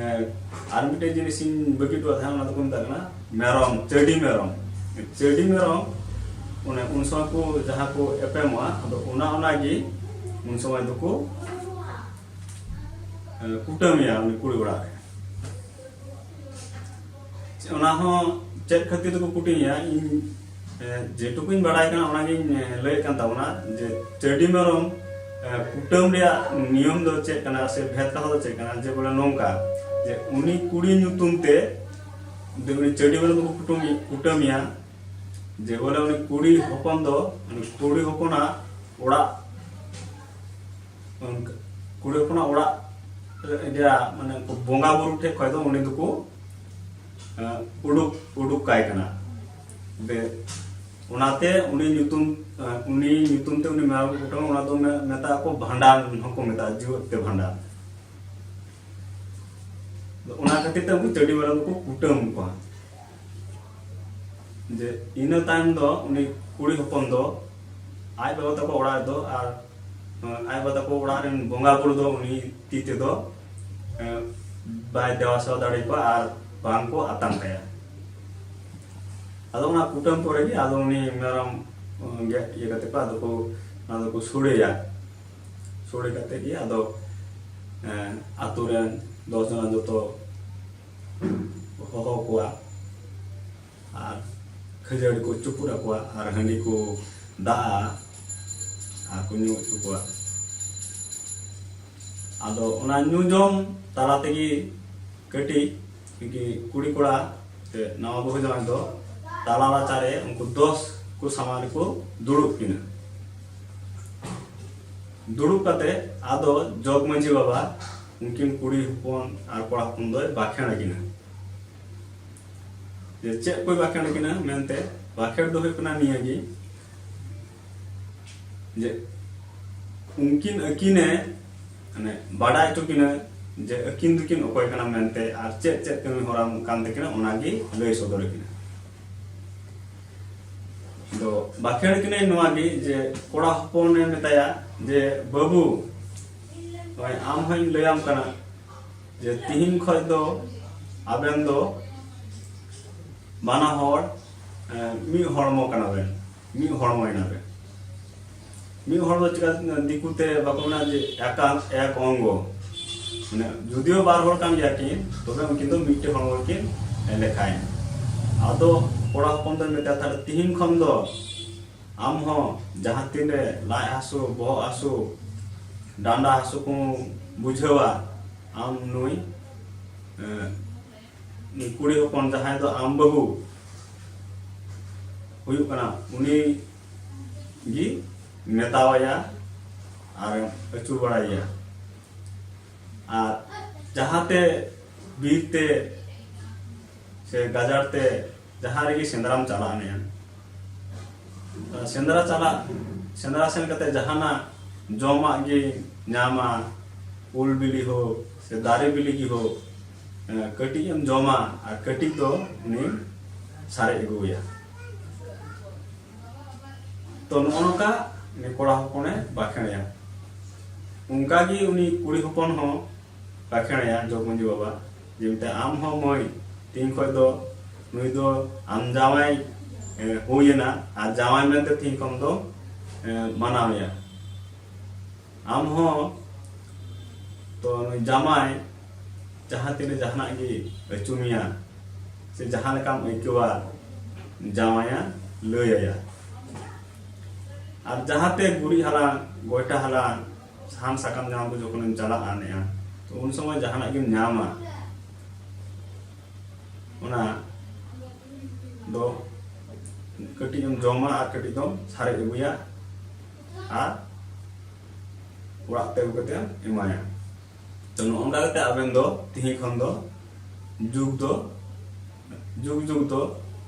ᱟᱨ ᱢᱤᱫᱴᱮᱡ ᱡᱤᱱᱤᱥᱤᱧ ᱵᱟᱹᱜᱤ ᱦᱚᱴᱚᱣᱟᱫ ᱛᱟᱦᱮᱸᱱᱟ, ᱚᱱᱟ ᱫᱚᱠᱚ ᱢᱮᱛᱟᱜ ᱠᱟᱱᱟ ᱢᱮᱨᱚᱢ, ᱪᱟᱹᱰᱤ ᱢᱮᱨᱚᱢ᱾ ᱪᱟᱹᱰᱤ ᱢᱮᱨᱚᱢ ᱚᱱᱮ ᱩᱱ ᱥᱚᱢᱚᱭ ᱠᱚ ᱡᱟᱦᱟᱸ ᱠᱚ ᱮᱯᱮᱢᱚᱜᱼᱟ, ᱟᱫᱚ ᱚᱱᱟ ᱚᱱᱟ ᱜᱮ ᱩᱱ ᱥᱚᱢᱚᱭ ᱫᱚᱠᱚ ᱠᱩᱴᱟᱹᱢᱮᱭᱟ ᱩᱱᱤ ᱠᱩᱲᱤ ᱚᱲᱟᱜ ᱨᱮ᱾ ᱚᱱᱟ ᱦᱚᱸ ᱪᱮᱫ ᱠᱷᱟᱹᱛᱤᱨ ᱛᱮᱠᱚ ᱠᱩᱴᱟᱹᱢᱮᱭᱟ, ᱤᱧ ᱡᱮᱴᱩᱠᱩᱧ ᱵᱟᱲᱟᱭ ᱠᱟᱱᱟ ᱚᱱᱟᱜᱤᱧ ᱞᱟᱹᱭᱮᱫ ᱠᱟᱱ ᱛᱟᱵᱚᱱᱟ ᱡᱮ ᱪᱟᱹᱰᱤ ᱢᱮᱨᱚᱢ ᱠᱩᱴᱟᱹᱢ ᱨᱮᱭᱟᱜ ᱱᱤᱭᱚᱢ ᱫᱚ ᱪᱮᱫ ᱠᱟᱱᱟ ᱥᱮ ᱵᱷᱮᱫ ᱠᱟᱛᱷᱟ ᱫᱚ ᱪᱮᱫ ᱠᱟᱱᱟ, ᱡᱮ ᱵᱚᱞᱮ ᱱᱚᱝᱠᱟ ᱡᱮ ᱩᱱᱤ ᱠᱩᱲᱤ ᱧᱩᱛᱩᱢ ᱛᱮ ᱡᱮ ᱩᱱᱤ ᱪᱟᱹᱰᱤ ᱢᱮᱨᱚᱢ ᱫᱚᱠᱚ ᱠᱩᱴᱟᱹᱢ ᱠᱩᱴᱟᱹᱢᱮᱭᱟ, ᱡᱮ ᱵᱚᱞᱮ ᱩᱱᱤ ᱠᱩᱲᱤ ᱦᱚᱯᱚᱱ ᱫᱚ ᱩᱱᱤ ᱠᱩᱲᱤ ᱦᱚᱯᱚᱱᱟᱜ ᱚᱲᱟᱜ ᱠᱩᱲᱤ ᱦᱚᱯᱚᱱᱟᱜ ᱚᱲᱟᱜ ᱨᱮᱭᱟᱜ ᱢᱟᱱᱮ ᱩᱱᱠᱩ ᱵᱚᱸᱜᱟ ᱵᱩᱨᱩ ᱴᱷᱮᱡ ᱠᱷᱚᱡ ᱫᱚ ᱩᱱᱤ ᱫᱚᱠᱚ ᱩᱰᱩᱠ ᱩᱰᱩᱠ ᱠᱟᱭ ᱠᱟᱱᱟ᱾ ᱵᱮ ᱚᱱᱟᱛᱮ ᱩᱱᱤ ᱧᱩᱛᱩᱢ ᱩᱱᱤ ᱧᱩᱛᱩᱢ ᱛᱮ ᱩᱱᱤ ᱢᱮᱨᱚᱢ ᱠᱩᱴᱟᱹᱢ ᱚᱱᱟ ᱫᱚ ᱢᱮᱛᱟᱜ ᱟᱠᱚ ᱵᱷᱟᱸᱰᱟᱱ ᱦᱚᱸᱠᱚ ᱢᱮᱛᱟᱜᱼᱟ, ᱡᱤᱣᱮᱫ ᱛᱮ ᱵᱷᱟᱸᱰᱟᱱ᱾ ᱚᱱᱟ ᱠᱷᱟᱹᱛᱤᱨ ᱛᱮ ᱩᱱᱠᱩ ᱪᱟᱹᱰᱤ ᱢᱮᱨᱚᱢ ᱫᱚᱠᱚ ᱠᱩᱴᱟᱹᱢ ᱠᱚᱣᱟ᱾ ᱡᱮ ᱤᱱᱟᱹ ᱛᱟᱭᱚᱢ ᱫᱚ ᱩᱱᱤ ᱠᱩᱲᱤ ᱦᱚᱯᱚᱱ ᱫᱚ ᱟᱡ ᱵᱟᱵᱟ ᱛᱟᱠᱚ ᱚᱲᱟᱜ ᱨᱮᱫᱚ ᱟᱨ ᱟᱡ ᱵᱟᱵᱟ ᱛᱟᱠᱚ ᱚᱲᱟᱜ ᱨᱮᱱ ᱵᱚᱸᱜᱟ ᱵᱩᱨᱩ ᱫᱚ ᱩᱱᱤ ᱛᱤ ᱛᱮᱫᱚ ᱵᱟᱭ ᱫᱮᱵᱟ ᱥᱮᱵᱟ ᱫᱟᱲᱮ ᱠᱚᱣᱟ ᱟᱨ ᱵᱟᱝ ᱠᱚ ᱟᱛᱟᱝ ᱛᱟᱭᱟ᱾ ᱟᱫᱚ ᱚᱱᱟ ᱠᱩᱴᱟᱹᱢ ᱯᱚᱨᱮ ᱜᱮ ᱟᱫᱚ ᱩᱱᱤ ᱢᱮᱨᱚᱢ ᱜᱮᱫ ᱤᱭᱟᱹ ᱠᱟᱛᱮ ᱠᱚ ᱟᱫᱚ ᱠᱚ ᱚᱱᱟ ᱫᱚᱠᱚ ᱥᱚᱲᱮᱭᱟ᱾ ᱥᱚᱲᱮ ᱠᱟᱛᱮ ᱜᱮ ᱟᱫᱚ ᱟᱛᱳ ᱨᱮᱱ ᱫᱚᱥ ᱡᱚᱱᱟ ᱡᱚᱛᱚ ᱦᱚᱦᱚ ᱠᱚᱣᱟ ᱟᱨ ᱠᱷᱟᱹᱡᱟᱹᱲᱤ ᱠᱚ ᱪᱩᱯᱩᱫ ᱟᱠᱚᱣᱟ ᱟᱨ ᱦᱟᱺᱰᱤ ᱠᱚ ᱫᱟᱜᱼᱟ ᱟᱨ ᱠᱚ ᱧᱩ ᱦᱚᱪᱚ ᱠᱚᱣᱟ᱾ ᱟᱫᱚ ᱚᱱᱟ ᱧᱩ ᱡᱚᱢ ᱛᱟᱞᱟ ᱛᱮᱜᱮ ᱠᱟᱹᱴᱤᱡ ᱠᱩᱲᱤ ᱠᱚᱲᱟ ᱥᱮ ᱱᱟᱣᱟ ᱵᱟᱹᱦᱩ ᱡᱟᱶᱟᱭ ᱫᱚ ᱛᱟᱞᱟ ᱨᱟᱪᱟᱨᱮ ᱩᱱᱠᱩ ᱫᱚᱥ ᱠᱚ ᱥᱟᱢᱟᱝ ᱨᱮᱠᱚ ᱫᱩᱲᱩᱵ ᱠᱤᱱᱟ᱾ ᱫᱩᱲᱩᱵ ᱠᱟᱛᱮ ᱟᱫᱚ ᱡᱚᱜᱽ ᱢᱟᱹᱡᱷᱤ ᱵᱟᱵᱟ ᱩᱱᱠᱤᱱ ᱠᱩᱲᱤ ᱦᱚᱯᱚᱱ ᱟᱨ ᱠᱚᱲᱟ ᱦᱚᱯᱚᱱ ᱫᱚᱭ ᱵᱟᱠᱷᱮᱲ ᱟᱹᱠᱤᱱᱟ᱾ ᱡᱮ ᱪᱮᱫ ᱠᱚᱭ ᱵᱟᱠᱷᱮᱲ ᱟᱹᱠᱤᱱᱟ ᱢᱮᱱᱛᱮ ᱵᱟᱠᱷᱮᱲ ᱫᱚ ᱦᱩᱭᱩᱜ ᱠᱟᱱᱟ ᱱᱤᱭᱟᱹ ᱜᱮ ᱡᱮ ᱩᱱᱠᱤᱱ ᱟᱹᱠᱤᱱᱮ ᱢᱟᱱᱮ ᱵᱟᱰᱟᱭ ᱦᱚᱪᱚ ᱠᱤᱱᱟ ᱡᱮ ᱟᱹᱠᱤᱱ ᱫᱚᱠᱤᱱ ᱚᱠᱚᱭ ᱠᱟᱱᱟ ᱢᱮᱱᱛᱮ ᱟᱨ ᱪᱮᱫ ᱪᱮᱫ ᱠᱟᱹᱢᱤ ᱦᱚᱨᱟ ᱠᱟᱱ ᱛᱟᱹᱠᱤᱱᱟ, ᱚᱱᱟᱜᱮ ᱞᱟᱹᱭ ᱥᱚᱫᱚᱨ ᱟᱹᱠᱤᱱᱟ᱾ ᱫᱚ ᱵᱟᱠᱷᱮᱲ ᱠᱤᱱᱟᱹᱧ ᱱᱚᱣᱟ ᱜᱮ ᱡᱮ ᱠᱚᱲᱟ ᱦᱚᱯᱚᱱᱮ ᱢᱮᱛᱟᱭᱟ ᱡᱮ, "ᱵᱟᱹᱵᱩ, ᱱᱚᱜᱼᱚᱭ ᱟᱢ ᱦᱚᱸᱧ ᱞᱟᱹᱭᱟᱢ ᱠᱟᱱᱟ ᱡᱮ ᱛᱤᱦᱤᱧ ᱠᱷᱚᱡ ᱫᱚ ᱟᱵᱮᱱ ᱫᱚ ᱵᱟᱱᱟ ᱦᱚᱲ, ᱮ, ᱢᱤᱫ ᱦᱚᱲᱢᱚ ᱠᱟᱱᱟ ᱵᱮᱱ, ᱢᱤᱫ ᱦᱚᱲᱢᱚᱭᱮᱱᱟ ᱵᱮᱱ᱾" ᱢᱤᱫ ᱦᱚᱲ ᱫᱚ ᱪᱮᱠᱟ, ᱫᱤᱠᱩ ᱛᱮ ᱵᱟᱠᱚ ᱢᱮᱱᱟ ᱡᱮ ᱮᱠᱟᱝ, ᱮᱠ ᱚᱝᱜᱚ, ᱢᱟᱱᱮ ᱡᱩᱫᱤᱭᱳ ᱵᱟᱨ ᱦᱚᱲ ᱠᱟᱱ ᱜᱮᱭᱟ ᱠᱤᱱ, ᱛᱚᱵᱮ ᱩᱱᱠᱤᱱ ᱫᱚ ᱢᱤᱫᱴᱮᱱ ᱦᱚᱲᱢᱚ ᱨᱮᱠᱤᱱ ᱞᱮᱠᱷᱟᱭᱮᱱᱟ᱾ ᱟᱫᱚ ᱠᱚᱲᱟ ᱦᱚᱯᱚᱱ ᱫᱚᱭ ᱢᱮᱛᱟᱭᱟ, "ᱛᱟᱦᱞᱮ ᱛᱤᱦᱤᱧ ᱠᱷᱚᱱ ᱫᱚ ᱟᱢ ᱦᱚᱸ ᱡᱟᱦᱟᱸ ᱛᱤᱱᱨᱮ ᱞᱟᱡ ᱦᱟᱹᱥᱩ, ᱵᱚᱦᱚᱜ ᱦᱟᱹᱥᱩ, ᱰᱟᱸᱰᱟ ᱦᱟᱹᱥᱩ ᱠᱚᱢ ᱵᱩᱡᱷᱟᱹᱣᱟ, ᱟᱢ ᱱᱩᱭ, ᱮ, ᱠᱩᱲᱤ ᱦᱚᱯᱚᱱ ᱡᱟᱦᱟᱸᱭ ᱫᱚ ᱟᱢ ᱵᱟᱹᱦᱩ ᱦᱩᱭᱩᱜ ᱠᱟᱱᱟ, ᱩᱱᱤ ᱜᱮ ᱢᱮᱛᱟᱣᱟᱭᱟ ᱟᱨ ᱟᱹᱪᱩᱨ ᱵᱟᱲᱟᱭᱮᱭᱟ᱾ ᱟᱨ ᱡᱟᱦᱟᱸᱛᱮ ᱵᱤᱨ ᱛᱮ ᱥᱮ ᱜᱟᱡᱟᱲ ᱛᱮ ᱡᱟᱦᱟᱸ ᱨᱮᱜᱮ ᱥᱮᱸᱫᱽᱨᱟᱢ ᱪᱟᱞᱟᱜ ᱢᱮᱭᱟ, ᱥᱮᱸᱫᱽᱨᱟ ᱪᱟᱞᱟᱜ, ᱥᱮᱸᱫᱽᱨᱟ ᱥᱮᱱ ᱠᱟᱛᱮ ᱡᱟᱦᱟᱱᱟᱜ ᱡᱚᱢᱟᱜ ᱜᱮ ᱧᱟᱢᱟ, ᱩᱞ ᱵᱤᱞᱤ ᱦᱳᱠ ᱥᱮ ᱫᱟᱨᱮ ᱵᱤᱞᱤ ᱜᱮ ᱦᱳᱠ, ᱮ, ᱠᱟᱹᱴᱤᱡ ᱮᱢ ᱡᱚᱢᱟ ᱟᱨ ᱠᱟᱹᱴᱤᱡ ᱫᱚ ᱩᱱᱤ ᱥᱟᱨᱮᱡ ᱟᱹᱜᱩᱣᱟᱭᱟ᱾" ᱛᱚ ᱱᱚᱜᱼᱚ ᱱᱚᱝᱠᱟ ᱩᱱᱤ ᱠᱚᱲᱟ ᱦᱚᱯᱚᱱᱮ ᱵᱟᱠᱷᱮᱬᱮᱭᱟ᱾ ᱚᱱᱠᱟᱜᱮ ᱩᱱᱤ ᱠᱩᱲᱤ ᱦᱚᱯᱚᱱ ᱦᱚᱸ ᱵᱟᱠᱷᱮᱬᱮᱭᱟ ᱡᱚᱜᱽ ᱢᱟᱹᱡᱷᱤ ᱵᱟᱵᱟ, ᱡᱮ ᱢᱮᱛᱟᱭ, "ᱟᱢ ᱦᱚᱸ ᱢᱟᱹᱭ, ᱛᱮᱦᱮᱧ ᱠᱷᱚᱱ ᱫᱚ ᱱᱩᱭ ᱫᱚ ᱟᱢ ᱡᱟᱶᱟᱭ, ᱮ, ᱦᱩᱭᱮᱱᱟ, ᱟᱨ ᱡᱟᱶᱟᱭ ᱢᱮᱱᱛᱮ ᱛᱮᱦᱮᱧ ᱠᱷᱚᱱ ᱫᱚ, ᱮ, ᱢᱟᱱᱟᱣᱮᱭᱟ᱾ ᱟᱢ ᱦᱚᱸ ᱛᱚ ᱱᱩᱭ ᱡᱟᱶᱟᱭ ᱡᱟᱦᱟᱸ ᱛᱤᱱᱟᱹᱜ ᱡᱟᱦᱟᱱᱟᱜ ᱜᱮ ᱟᱹᱪᱩ ᱢᱮᱭᱟ ᱥᱮ ᱡᱟᱦᱟᱸ ᱞᱮᱠᱟᱢ ᱟᱹᱭᱠᱟᱹᱣᱟ, ᱡᱟᱶᱟᱭᱟ ᱞᱟᱹᱭᱟᱭᱟ᱾ ᱟᱨ ᱡᱟᱦᱟᱸᱛᱮ ᱜᱩᱨᱤᱡ ᱦᱟᱞᱟᱝ, ᱜᱚᱭᱴᱟ ᱦᱟᱞᱟᱝ, ᱥᱟᱦᱟᱱ ᱥᱟᱠᱟᱢ ᱧᱟᱢ ᱠᱚ ᱡᱚᱠᱷᱚᱱᱮᱢ ᱪᱟᱞᱟᱜᱼᱟ ᱱᱮᱜᱼᱟ, ᱛᱚ ᱩᱱ ᱥᱚᱢᱚᱭ ᱡᱟᱦᱟᱱᱟᱜ ᱜᱮᱢ ᱧᱟᱢᱟ, ᱚᱱᱟ ᱫᱚ ᱠᱟᱹᱴᱤᱡ ᱮᱢ ᱡᱚᱢᱟ ᱟᱨ ᱠᱟᱹᱴᱤᱡ ᱫᱚᱢ ᱥᱟᱨᱮᱡ ᱟᱹᱜᱩᱭᱟ ᱟᱨ ᱚᱲᱟᱜ ᱛᱮ ᱟᱹᱜᱩ ᱠᱟᱛᱮ ᱮᱢ ᱮᱢᱟᱭᱟ᱾" ᱛᱚ ᱱᱚᱜᱼᱚ ᱱᱚᱝᱠᱟ ᱠᱟᱛᱮ ᱟᱵᱮᱱ ᱫᱚ ᱛᱤᱦᱤᱧ ᱠᱷᱚᱱ ᱫᱚ ᱡᱩᱜᱽ ᱫᱚ, ᱡᱩᱜᱽ ᱡᱩᱜᱽ ᱫᱚ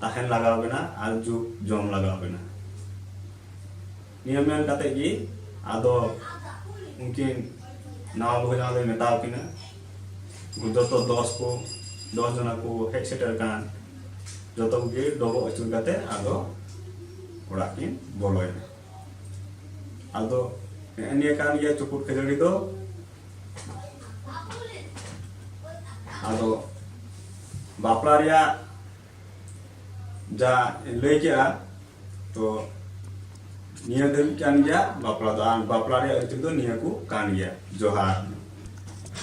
ᱛᱟᱦᱮᱱ ᱞᱟᱜᱟᱣ ᱵᱮᱱᱟ ᱟᱨ ᱡᱩᱜᱽ ᱡᱚᱢ ᱞᱟᱜᱟᱣ ᱵᱮᱱᱟ᱾ ᱱᱤᱭᱟᱹ ᱢᱮᱱ ᱠᱟᱛᱮ ᱜᱮ ᱟᱫᱚ ᱩᱱᱠᱤᱱ ᱱᱟᱣᱟ ᱵᱟᱹᱦᱩ ᱡᱟᱶᱟᱭ ᱫᱚᱭ ᱢᱮᱛᱟᱣ ᱠᱤᱱᱟ, ᱡᱚᱛᱚ ᱫᱚᱥ ᱠᱚ, ᱫᱚᱥ ᱡᱚᱱᱟ ᱠᱚ ᱦᱮᱡ ᱥᱮᱴᱮᱨ ᱠᱟᱱ, ᱡᱚᱛᱚ ᱠᱚᱜᱮ ᱰᱚᱵᱚᱜ ᱟᱹᱪᱩᱨ ᱠᱟᱛᱮ ᱟᱫᱚ ᱚᱲᱟᱜ ᱠᱤᱱ ᱵᱚᱞᱚᱭᱮᱱᱟ᱾ ᱟᱫᱚ ᱱᱮᱜᱼᱮ ᱱᱤᱭᱟᱹ ᱠᱟᱱ ᱜᱮᱭᱟ ᱪᱩᱯᱩᱫ ᱠᱷᱟᱹᱡᱟᱹᱲᱤ ᱫᱚ᱾ ᱟᱫᱚ ᱵᱟᱯᱞᱟ ᱨᱮᱭᱟᱜ ᱡᱟ ᱞᱟᱹᱭ ᱠᱮᱜᱼᱟ, ᱛᱚ ᱱᱤᱭᱟᱹ ᱫᱷᱟᱹᱵᱤᱡ ᱠᱟᱱ ᱜᱮᱭᱟ ᱵᱟᱯᱞᱟ ᱫᱚ᱾ ᱟᱨ ᱵᱟᱯᱞᱟ ᱨᱮᱭᱟᱜ ᱟᱹᱨᱤᱪᱟᱹᱞᱤ ᱫᱚ ᱱᱤᱭᱟᱹ ᱠᱚ ᱠᱟᱱ ᱜᱮᱭᱟ᱾ ᱡᱚᱦᱟᱨ᱾